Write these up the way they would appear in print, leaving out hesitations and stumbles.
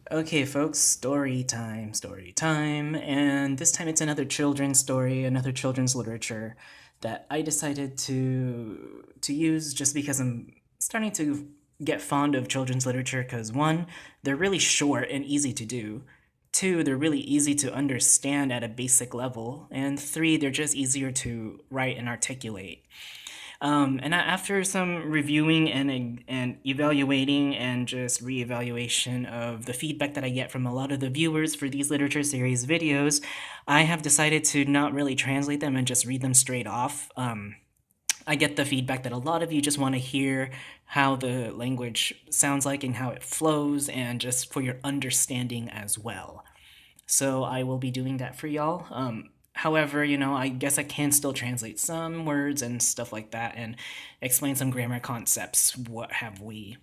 Okay, folks, story time, story time. And this time it's another children's story, another children's literature that I decided to use just because I'm starting to get fond of children's literature because, one, they're really short and easy to do. Two, they're really easy to understand at a basic level. And three, they're just easier to write and articulate. And after some reviewing and evaluating and just reevaluation of the feedback that I get from a lot of the viewers for these literature series videos, I have decided to not really translate them and just read them straight off. I get the feedback that a lot of you just want to hear how the language sounds like and how it flows, and just for your understanding as well. So I will be doing that for y'all. However, I guess I can still translate some words and stuff like that and explain some grammar concepts, what have we.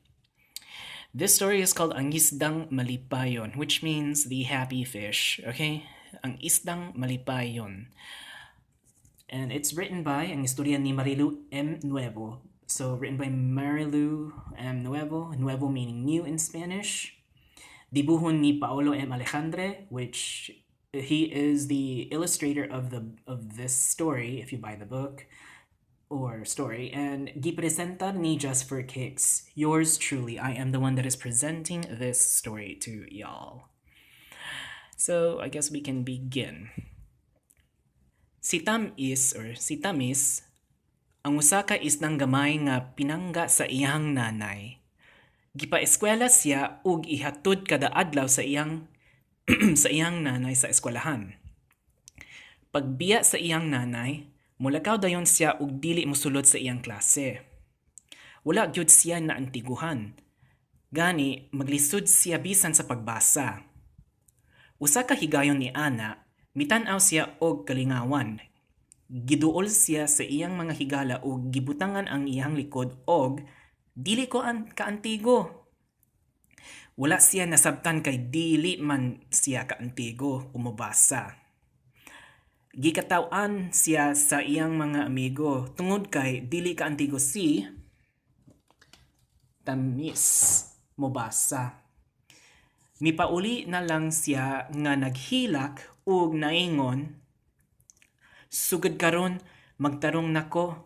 This story is called Ang Isdang Malipayon, which means the happy fish, okay? Ang Isdang Malipayon. And it's written by, ang istorya ni Marilu M. Nuevo. So written by Marilu M. Nuevo, Nuevo meaning new in Spanish. Dibuhon ni Paolo M. Alejandre, which he is the illustrator of this story if you buy the book or story, and gipresentar ni Just for Kicks, yours truly. I am the one that is presenting this story to y'all. So I guess we can begin. Si Tam-is or si Tamis ang usa ka isdang gamay nga pinangga sa iyang nanay. Gipaeskwela siya ug ihatod kada adlaw sa iyang nanay sa eskwelahan. Pagbiya sa iyang nanay, mulakaw dayon siya ug dili mosulod sa iyang klase. Wala gyud siya naantiguhan. Gani maglisod siya bisan sa pagbasa. Usa ka higayon ni ana, mitan-aw siya og kalingawan. Giduol siya sa iyang mga higala ug gibutangan ang iyang likod og "Dili ko an kaantigo." Wala siya nasabtan kay dili man siya kaantigo umubasa. Gikataw-an siya sa iyang mga amigo tungod kay dili kaantigo si Tamis mobasa. Mipauli na lang siya nga naghilak ug naingon, "Sugod karon magtarong nako.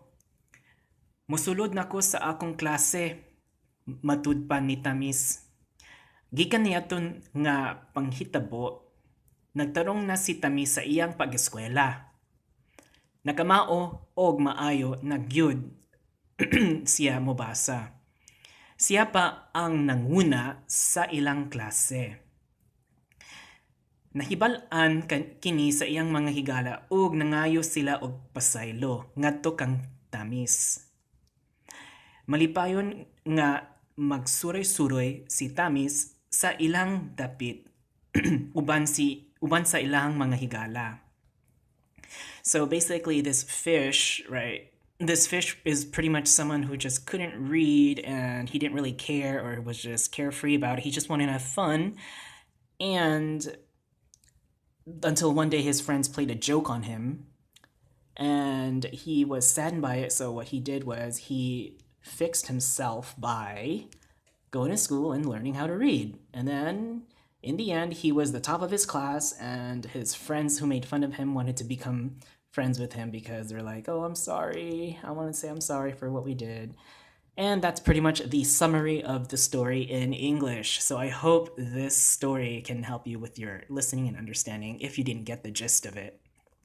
Mosulod nako sa akong klase," matud pa ni Tamis. Gikan niadto nga panghitabo, nagtarong na si Tamis sa iyang pag-eskwela. Nakamao og maayo na gyud siya mobasa. Siya pa ang nanguna sa ilang klase. Nahibal-an kini sa iyang mga higala ug nangayo sila og pasaylo ngadto kang Tamis. Malipayon nga magsuroy-suroy si Tamis sa ilang dapit uban sa ilang mga higala. So basically this fish, right? This fish is pretty much someone who just couldn't read and he didn't really care or was just carefree about it. He just wanted to have fun. And until one day his friends played a joke on him and he was saddened by it. So what he did was he fixed himself by going to school and learning how to read. And then in the end, he was the top of his class, and his friends who made fun of him wanted to become friends with him because they're like, "Oh, I'm sorry. I want to say I'm sorry for what we did." And that's pretty much the summary of the story in English. So I hope this story can help you with your listening and understanding if you didn't get the gist of it.